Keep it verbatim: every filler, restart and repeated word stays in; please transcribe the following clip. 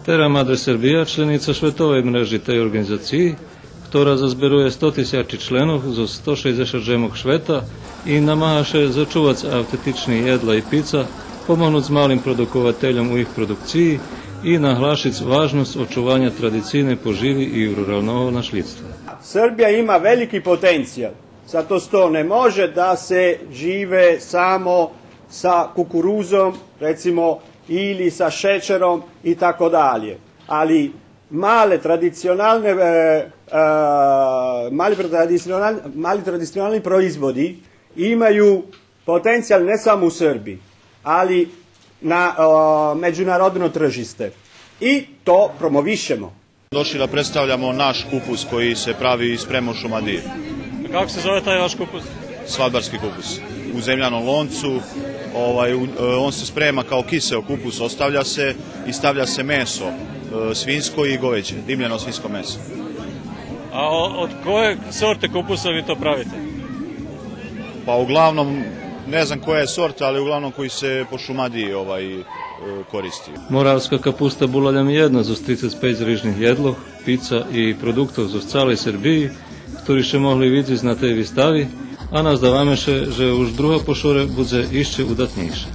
Terra Madre Serbia членїца шветовей мрежи тей орґанизациї, котра зазберує сто тисячи членох зоз сто шейдзешат жемох швета и намага ше зачувац автентични єдла и пица, помогнуц малим продуковательом у їх продукциї и наглашиц важносц очуваня традицийней поживи и руралного нашлїдства. Srbija ima veliki potencijal, zato što ne može da se žive samo sa kukuruzom, recimo, ili sa šećerom i tako dalje. Ali male tradicionalne, e, e, mali tradicional-, mali tradicionalni proizvodi imaju potencijal ne samo u Srbiji, ali na, o, međunarodno tržište. I to promovišemo. Došli da predstavljamo naš kupus koji se pravi i sprema u Šumadiji. Kako se zove taj vaš kupus? Svalbarski kupus. U zemljanom loncu, ovaj, u, e, on se sprema kao kiseo kupus, ostavlja se i stavlja se meso, e, svinjsko i goveđe, dimljeno svinjsko meso. A o- od koje sorte kupusa vi to pravite? Pa uglavnom, ne znam koja je sorta, ali uglavnom koji se po Šumadiji, ovaj, e, koristi. Моравска капуста була лєм єдна зоз трицец пейц рижних єдлох, пица и продуктох зоз цалей Сербиї, котри ше могли видзиц на тей вистави, а наздаваме ше же уж друга по шоре будзе ище удатнєйша.